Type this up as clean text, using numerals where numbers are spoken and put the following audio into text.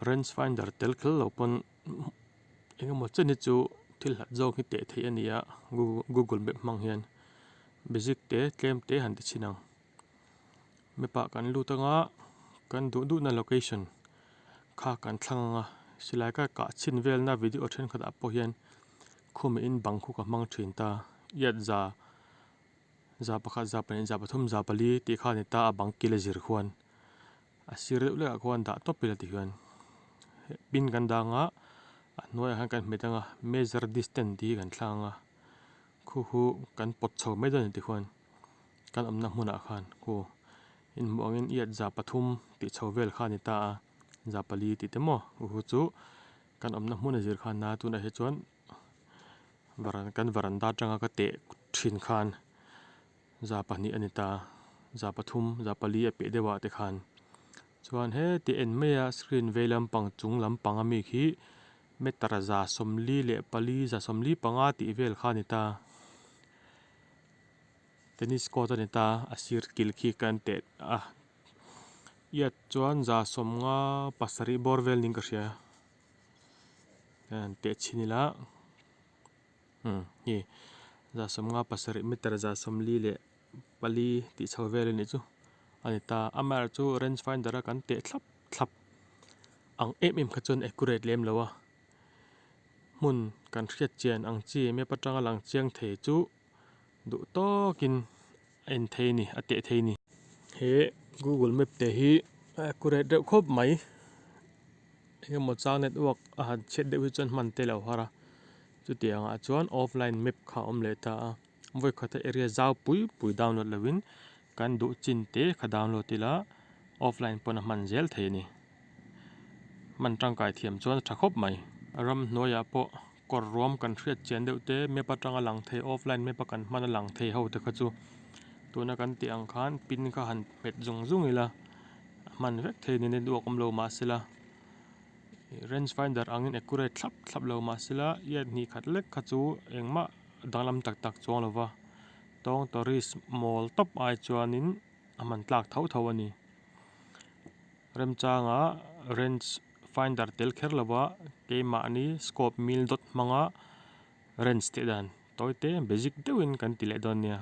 Range finder tel kher lo pawn eng emaw chen hi chu thil hlat zawk hi teh theih a ni a google map hmang hian basic te tlem te han ti chhin ang map ah kan lut anga kan duh duh na location kha kan thlang anga silai ka kah chhin vel na video thenkhat ah pawh hian khumah in bang khu ka hmang thin ta iat za za pakhat za pahnih za pathum za pali tih kha a ni ta a bang kil a zir khuan. A sir deuh lek ah khuan dah tawp ila tihian pin kan dang a a hnuaiah hian kan hmet ang a measure distance tih hi kan thlang a khu khu kan pawt chho mai dawn a ni tikhuan kan awmna hmunah khan khu inhmuh angin iat za pathum tih chho vel kha a ni ta a za pali tih te maw khu khu chu kan awmna hmun a zir khan a tunah hi chuan kan varanda atanga ka teh thin khan. 200 a ni ta, 300, 400 a piah deuh ah te khan chuan heti en mai a screen vei lampang chung lampang ami khi meter 44 45 tih vel kha a ni ta, tennis court a ni ta a sir kil khi kan teh a iat chuan 57 bawr vel niin ka hria an teh chhin ila. Umm hi 57 meter 44 tih chho vel a nih chu a ni ta amaherawh chu range finder a kan teh thlap thlap ang em em kha chuan accurate lem lo a hmun kan hriat chian ang chi map atanga lang chiang thei chu duh tawkin a en thei a ni a teh thei a ni. He google map te hi a accurate deuh khawp mai engemaw chang network a han chhiat deuh hi chuan hman te lo har a chutiang ah chuan offline map kha a awm leh ta a vawikhat a area zau pui pui download lo in kan duh chin te kha download ila offline pawn a hman zel thei a ni hman tangkai thiam chuan a tha khawp mai. Ramhnuaiah pawh kawr ruam kan hriat chian deuh te map atanga lang thei offline map a kan hman a lang thei ho te kha chu tuna kan tih ang khan pin kha han hmet zung zung ila a hman vek thei a ni network awm lo mahsela range finder angin accurate thlap thlap lo mahsela iat hnih khat lek kha chu engmah danglam tak tak chuang lo va tawng tourist mawl tawp ai chuanin a hman tlak tho tho a ni. Remchanga range finder tel kher lova keimahni scope mil dawt hmanga range tih dan tawi te basic deuhin kan ti leh dawn nia.